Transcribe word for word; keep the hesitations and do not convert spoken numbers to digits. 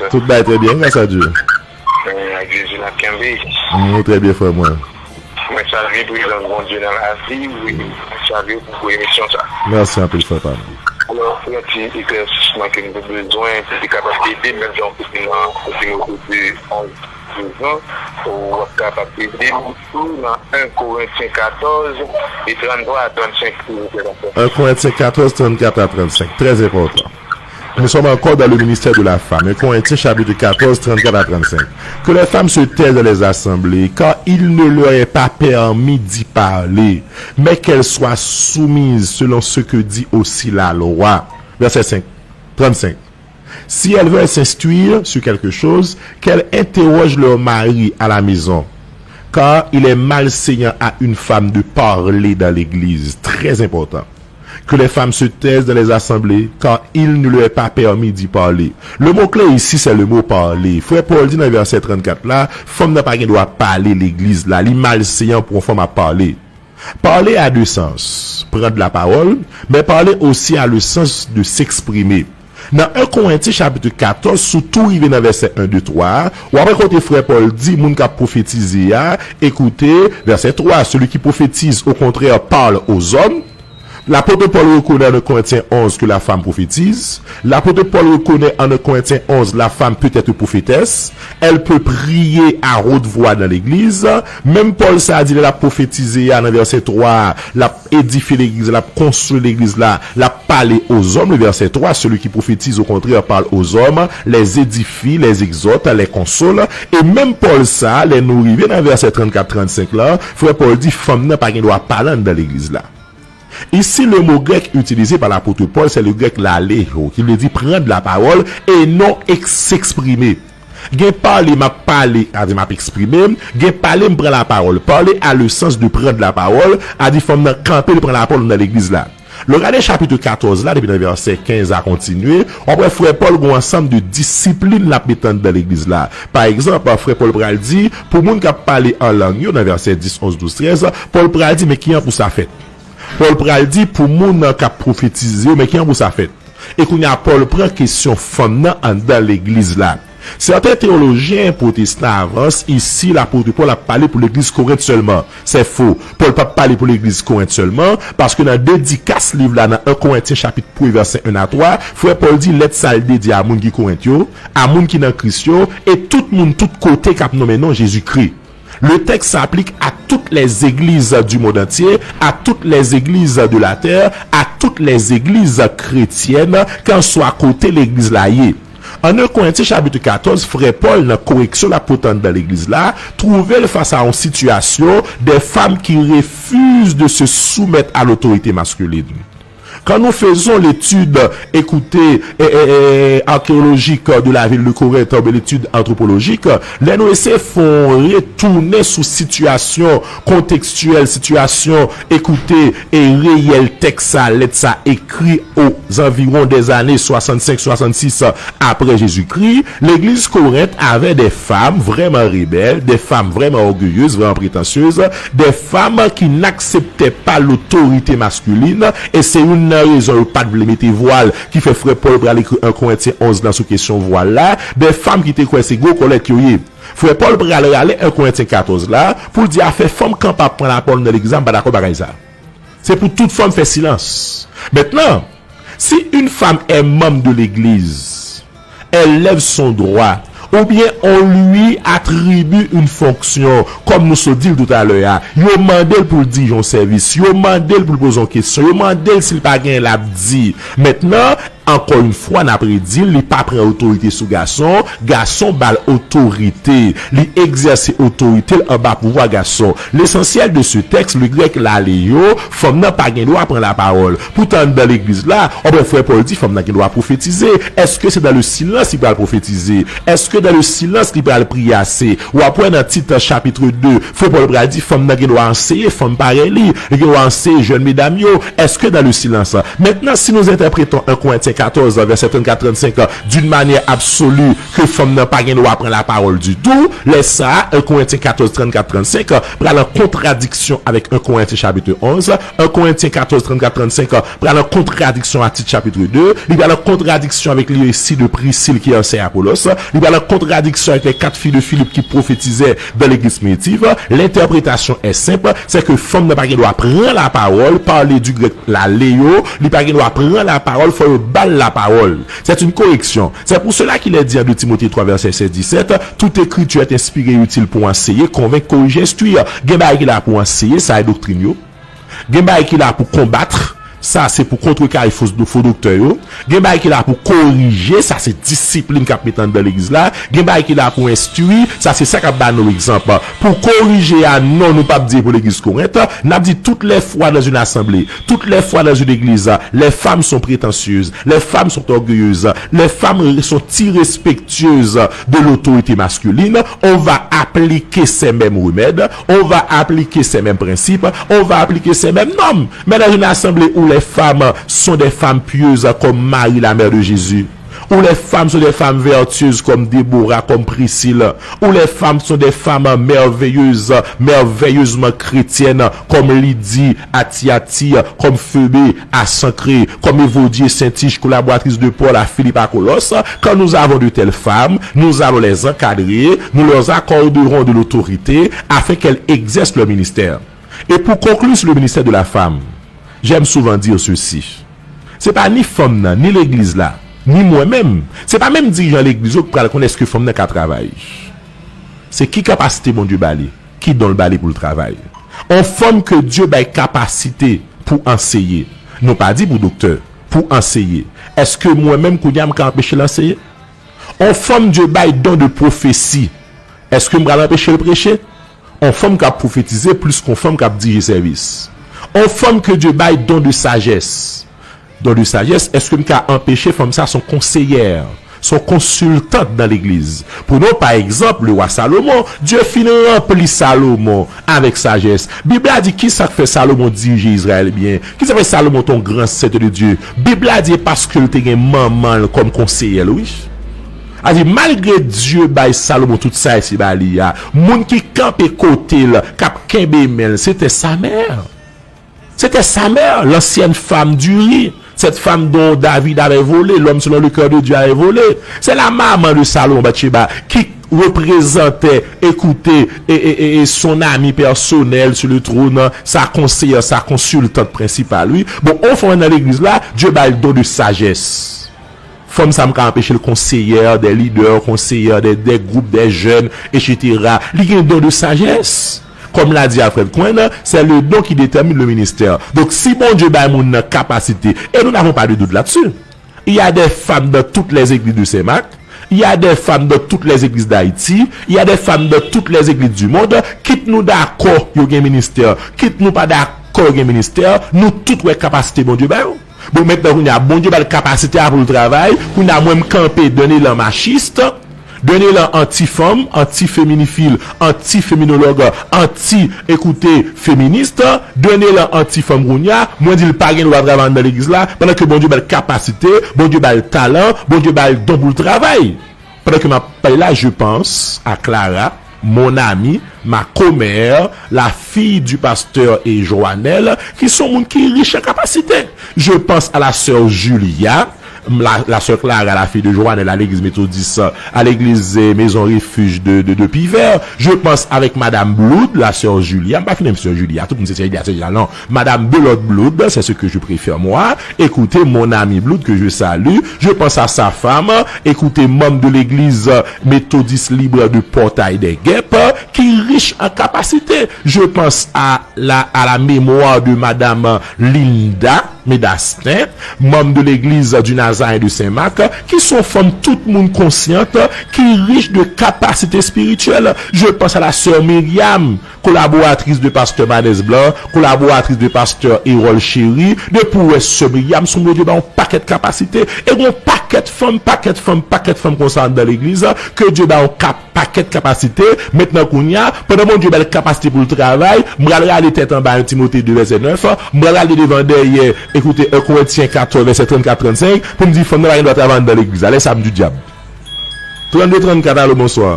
Tout bagay trè byen, gras a Dye. Mwen ak Jezi n ap kenbe. Nou trè byen, frè mwen. Mwen salye prezans Bondye nan lavi w, mwen salye w pou emisyon sa. Mèsi anpil, frè pa m. Alò, yon ti eklèsisman ke m te bezwen, ki te kapab ede m, menm jan w te di nan, w te di nan kote onz, douz an, w ap kapab ede m tou nan en Korentyen katòz e tranntwa a trannsenk, silvouplè, pastè. En Korentyen katòz, trannkat a trannsenk. Trè enpòtan. Nous sommes encore dans le ministère de la femme. Un Corinthiens chapitre quatorze, trente-quatre à trente-cinq. Que les femmes se taisent dans les assemblées, car il ne leur est pas permis d'y parler, mais qu'elles soient soumises selon ce que dit aussi la loi. Verset cinq, trente-cinq. Si elles veulent s'instruire sur quelque chose, qu'elles interrogent leur mari à la maison, car il est malséant à une femme de parler dans l'église. Très important. Que les femmes se taisent dans les assemblées, car il ne leur est pas permis d'y parler. Le mot-clé ici, c'est le mot parler. Frè Pòl di nan vèsè trannkat la, fanm nan pa gen dwa pale legliz la, li malseyan pou yon fanm ap pale. Parler a de sans, prendre la parole, mais parler aussi a le sens de s'exprimer. Nan en Korentyen chapit katòz, sou tou rive nan vèsè en, de, twa a, w ap wè kote frè Pòl di moun k ap pwofetize a, écoutez, verset trois, celui qui prophétise, au contraire, parle aux hommes. L'apôtre Paul reconnaît en un Corinthiens onze que la femme prophétise. L'apôtre Paul reconnaît en un Corinthiens onze la femme peut être prophétesse. Elle peut prier à haute voix dans l'église. Menm Pòl sa a di lè l ap pwofetize a nan vèsè twa a, l ap edifye legliz la, l ap konstwi legliz la, l ap pale aux hommes, le verset trois, celui qui prophétise au contraire parle aux hommes, les édifie, les exhorte, les console. E menm Pòl sa a, lè nou rive nan vèsè trannkat, trannsenk la, frè Pòl di fanm nan pa gen dwa pale anndan legliz la. Ici, le mot grec utilisé par l'apôtre Paul, c'est le grec laleo, qui veut dire prendre la parole et non ex- s'exprimer. Gen pale, m ap pale, sa vle di m ap eksprime m. Gen pale, m pran lapawòl. Parler a le sens de prendre la parole, sa vle di fanm nan kanpe, l pran lapawòl nan legliz la. Lè w gade chapit katòz la, depi nan vèsè kenz a kontinye, w ap wè frè Pòl gen yon ansanm de disiplin l ap mete anndan legliz la. Pa egzanp, frè Pòl pral di, pou moun k ap pale an lang yo, nan vèsè dis, onz, douz, trèz, Pòl pral di, men kijan pou sa fèt. Pòl pral di pou moun nan k ap pwofetize yo, men kijan pou sa fèt. E kounye a, Pòl pran kesyon fanm nan anndan legliz la. Sèten teyolojyen pwotestan avanse isi lapot Pòl ap pale pou legliz Korent sèlman. Se fo. Pòl p ap pale pou legliz Korent sèlman, paske nan dedikas liv la, nan en Korentyen chapit premye, vèsè en a twa, frè Pòl di lèt sa l dedye a moun ki Korent yo, a moun ki nan Kris yo, e tout moun tout kote k ap nonmen non Jezikri. Le texte s'applique à toutes les églises du monde entier, à toutes les églises de la terre, à toutes les églises chrétiennes, kèlkeswa kote legliz la ye. An en Korentyen chapit katòz, frè Pòl, nan koreksyon l ap pote anndan legliz la, twouve l fas a yon sitiyasyon de fanm ki refize de se soumettre à l'autorité masculine. Quand nous faisons l'étude, écoutez, eh, eh, eh, archéologique de la ville de Corinthe, oubyen l'étude anthropologique, lè nou eseye fè yon retounen sou sitiyasyon kontekstyèl, sitiyasyon, écoutez, e reyèl tèks sa, lèt sa ekri aux environs des années soixante-cinq, soixante-six après Jésus-Christ, legliz Korent avè de fanm vrèman rebèl, de fanm vrèman ògeyez, vrèman pretansyez, de fanm ki n'aksepte pa lotorite maskilen, e se youn nan rezon yo pa t vle mete vwal, ki fè frè Pòl pral ekri en Korentyen onz lan sou kesyon vwal la, de fanm ki te kwè se gwo kòlèt yo ye. Frè Pòl pral rale en Korentyen katòz la pou l di afè fanm k ap pran lapawòl nan legliz la, m pa dakò bagay sa. Se pou tout fanm fè silans. Mentnan, si une femme est membre de l'église, elle lève son droit, oubyen on lui attribue une fonction, kòm nou sot di l toutalè a, yo mande l pou l dirije yon sèvis, yo mande l pou l poze yon kesyon, yo mande l si l pa gen l ap di. Mentnan, ankò yon fwa, n ap redi l, li pa pran otorite sou gason, gason ba l otorite, li egzèse otorite l anba pouvwa gason. Lesansyèl de ce texte, le grec laleo, fanm nan pa gen dwa pran lapawòl. Poutan, anndan legliz la, w ap wè frè Pòl di fanm nan gen dwa pwofetize. Èske se dans le silence li pral pwofetize? Èske dans le silence li pral priye ase? W ap wè nan Tit chapit de, frè Pòl pral di fanm nan gen dwa anseye fanm parèy li, li gen dwa anseye jèn medam yo. Èske dans le silence? Maintenant, si nous interprétons en Corinthiens katòz, vèsè trannkat trannsenk, d'une manière absolue, ke fanm nan pa gen dwa pran lapawòl ditou, lè sa a, en Korentyen katòz, trannkat trannsenk, pral an kontradiksyon avèk en Korentyen chapit onz, en Korentyen katòz, trannkat trannsenk, pral an kontradiksyon a Tit chapit de, li pral an kontradiksyon avèk le récit de Priscille qui est en sœur Apollos, li pral an kontradiksyon avèk les quatre filles de Philippe qui prophétisaient dans l'église primitive. L'interprétation est simple, c'est que fanm nan pa gen dwa pran lapawòl, parler du grec la leo, li pa gen dwa pran lapawòl, fò yo ba l lapawòl. C'est une correction. C'est pour cela qu'il est dit en deux Timothée trois, verset seize, dix-sept, toute écriture est inspirée et utile pour enseigner, convaincre, corriger, instruire. Gen bagay ki la pou anseye, sa e doktrin yo. Gen bagay ki la pou konbat, sa se pou kontrekare fo, fo doktè yo. Gen bagay ki la pou korije, sa se disiplin k ap mete anndan legliz la. Gen bagay ki la pou enstwi, sa se sa k ap ba nou egzanp. Pou korije a, non, nou p ap di pou legliz Korent. N ap di toutes les fois dans une assemblée, toutes les fois dans une église, les femmes sont prétentieuses, les femmes sont orgueilleuses, les femmes sont irrespectueuses de l'autorité masculine. On va appliquer ces mêmes remèdes, on va appliquer ces mêmes principes, on va appliquer ces mêmes normes. Mais dans une assemblée où les femmes sont des femmes pieuses comme Marie, la mère de Jésus, où les femmes sont des femmes vertueuses comme Déborah, comme Priscille, où les femmes sont des femmes merveilleuses, merveilleusement chrétiennes, comme Lydie à Thyatire, comme Phoebe à Cenchrée, comme Évodia, Syntyche, collaboratrice de Paul à Philippe à Colosses, quand nous avons de telles femmes, nous allons les encadrer, nous leur accorderons de l'autorité afin qu'elles exercent leur ministère. Et pour conclure sur le ministère de la femme, j'aime souvent dire ceci. Se pa ni fanm nan, ni legliz la, ni mwen menm. Se pa menm dirijan legliz yo ki pral konn èske fanm nan ka travay. Se ki kapasite Bondye ba li, ki don l ba li pou l travay. On fanm ke Dye bay kapasite pou anseye, nou pa di pou doktè, pou anseye. Èske mwen menm kounye a m ka anpeche l anseye? On fanm Dye bay don de pwofesi, èske m pral anpeche l preche? On fanm k ap pwofetize plis ke on fanm k ap dirije sèvis. On fanm ke Dye bay don de sajès. Don de sajès, èske m ka anpeche fanm sa se on konseyè, se on konsiltant nan legliz? Prenons pa egzanp lewa Salomon. Dye fin ranpli Salomon avèk sajès. Bib la di ki sa k fè Salomon dirije Izrayèl byen? Ki sa k fè Salomon te on gran sèvitè de Dye? Bib la di paske l te gen manman l kòm konseyè l, wi. A di, malgre Dye bay Salomon tout sa isi ba li a, moun ki kanpe kote l, k ap kenbe men l, se te sa mè. C'était sa mère, l'ancienne femme d'Uri, cette femme dont David avait volé, l'homme selon le cœur de Dieu avait volé. C'est la maman de Salomon, Bathsheba, qui représentait, écoutez, et, et, et, et son ami personnel sur le trône, sa konseyè, sa konsiltant prensipal, wi. Bon, on fanm nan legliz la, Dye ba l don de sajès. Fanm sa m ka anpeche l konseyè, des leaders, konseyè, des, des groupes, des jeunes, et cetera. Li gen don de sajès. Comme l'a dit Alfred Cohen, c'est le don qui détermine le ministère. Donc, si Bondye bay moun nan kapasite, et nous n'avons pas de doute là-dessus. Il y a des femmes dans toutes les églises de Saint-Marc, il y a des femmes dans toutes les églises d'Haïti, il y a des femmes dans toutes les églises du monde, kit nou dakò yo gen ministè, kit nou pa dakò yo gen ministè, nou tout wè kapasite Bondye ba yo. Bon, mentnan, kounye a, Bondye ba l kapasite a pou l travay. Kounye a, mwen, m kanpe d'un élan machiste, d'un élan anti-fanm, anti-féminifil, anti-féminilòg, anti, écoutez, féministe, d'un élan anti-fanm kounye a, mwen di l pa gen dwa travay anndan legliz la, pandan ke Bondye ba l kapasite, Bondye ba l talan, Bondye ba l don pou l travay. Pendant que m ap pale la, je pense à Clara, mon amie, ma commère, la fille du pasteur et Joannel, qui sont moun ki rich an kapasite. Je pense à la sœur Julia, la, la sœur Clara, la fille de Joannel, à l'église méthodiste, à l'église, euh, Maison Refuge de, de, de Pivert. Je pense avec Madame Blood, la sœur Julia. M pa fin renmen sœur Julia. Tout moun se sœur Julia, sœur Julia. Non. Madame Belot Blood, c'est ce que je préfère, moi. Écoutez, mon ami Blood, que je salue. Je pense à sa femme. Écoutez, membre de l'église méthodiste libre de Portail des Guêpes, ki rich an kapasite. Je pense à la, à la mémoire de Madame Linda Médastin, membre de l'église du Nazarèn de Saint-Marc, qui sont femmes tout moun konsyant, ki rich de kapasite espirityèl. Je pense à la sœur Myriam, collaboratrice de pasteur Manès Blanc, collaboratrice de pasteur Erol Chéry, depi w wè sè Myriam, se moun Bondye ba yon pakèt kapasite, e gen yon pakèt fanm, pakèt fanm, pakèt fanm konsa anndan legliz, ke Dye ba yon kap pakèt kapasite. Mentnan kounye a, pandan Bondye ba l kapasite pou l travay, m pral rale tèt anba en Timote de vèsè nèf, m pral rale devan dèyè, ekoute, en Korentyen katòz vèsè trannkat trannsenk, pou m di fanm nan pa gen dwa travay anndan legliz la. Lè sa a m di dyab. Trannde trannkat, alo, bonswa.